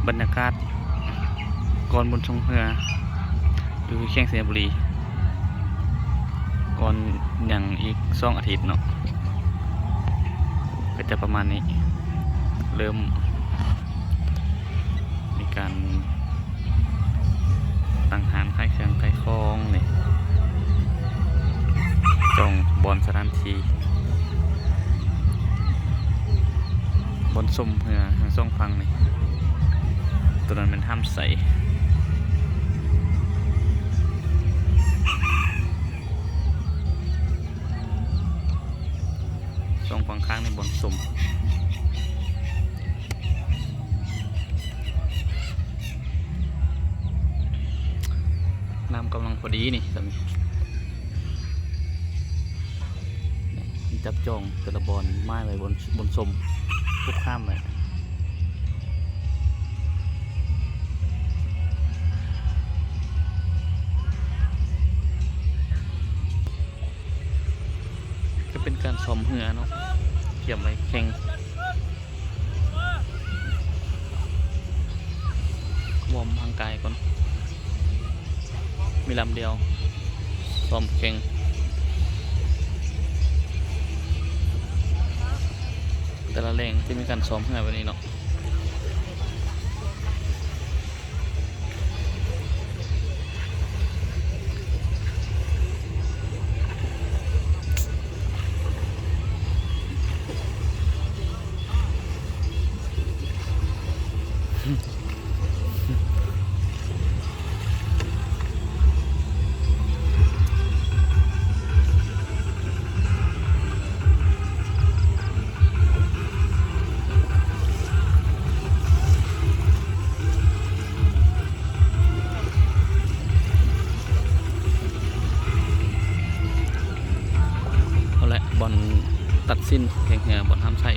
ບັນຍາກາດກ່ອນບຸນຊ່ວງເຮືອຢູ່ແຂວງໄຊຍະບູລີ ກ່ອນຍັງອີກສອງອາທິດເນາະ ກໍຈະປະມານນີ້ ເລີ່ມມີການ ຕັ້ງຮ້ານຂາຍເຄື່ອງຂາຍຂອງນີ້ ຈອງບ່ອນສະຖານທີ່ ບ່ອນຊົມເຮືອທັງສອງຝັ່ງນີ້ ໂຕນັ້ນແມ່ນຫ້າມໃສ່ ສອງຝັ່ງຂ້າງນີ້ບ່ອນຊົມ. ນ້ຳກຳລັງພໍດີນີ້ ຊ່ຳນີ້ ຈັບຈອງແຕ່ລະບ່ອນ ໝາຍໄວ້ບ່ອນ ບ່ອນຊົມ ທຸກຂ້າມໄວ້ ກໍເປັນການຊ້ອມເຮືອເນາະ ກຽມໄວ້ແຂ່ງ ວອມຮ່າງກາຍກ່ອນ ມີລຳດຽວ ຊ້ອມແຂ່ງ ແຕ່ລະແລງຈະມີການຊ້ອມເຮືອແບບນີ້ເນາະ. ເອົາແຫຼະ ບ່ອນຕັດສິນແຂ່ງເຮືອ ບ່ອນຫ້າມໃສ່.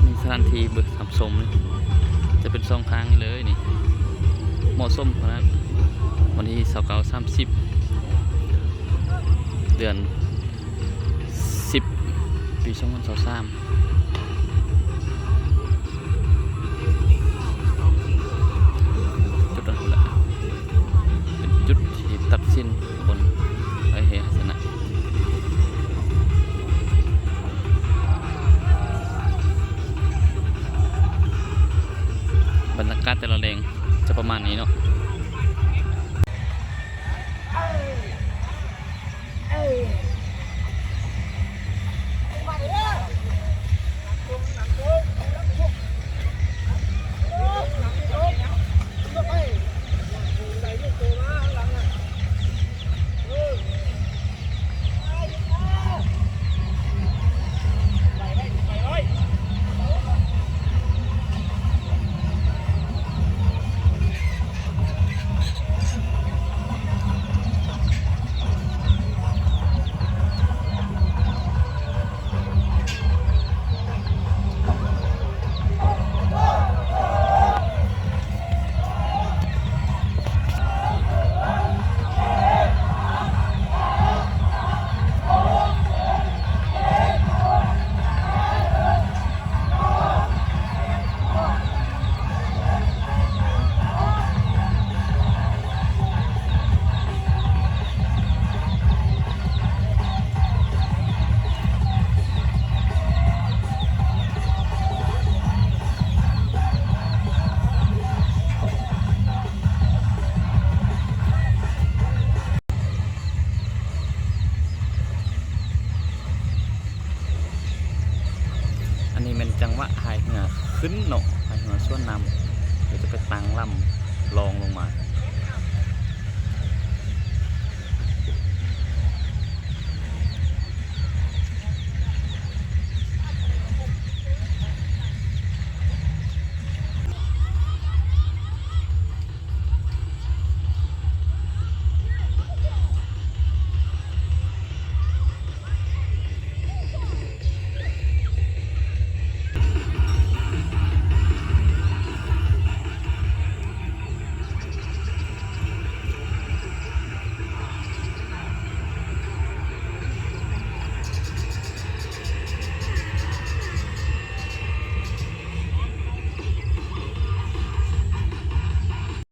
ມີສະຖານທີ່ເບິ່ງຮັບຊົມ ຈະເປັນຊ່ອງທາງນີ້ເລີຍນີ້ ເໝາະສົມຂະໜາດ ວັນທີຊາວເກົ້າ ສາມສິບ ເດືອນສິບ ປີສອງພັນຊາວສາມ. ຈຸດນັ້ນພຸ້ນແຫຼະ ເປັນຈຸດທີ່ຕັດສິນຜົນໃຜແພ້ໃຜຊະນະ. ບັນຍາກາດແຕ່ລະແລງຈະປະມານນີ້ເນາະ. ອັນນີ້ແມ່ນຈັງຫວະພາຍເຮືອຂຶ້ນເນາະ ພາຍເຮືອສວນນ້ຳ ແລ້ວຈະໄປຕັ້ງລຳລອງລົງມາ.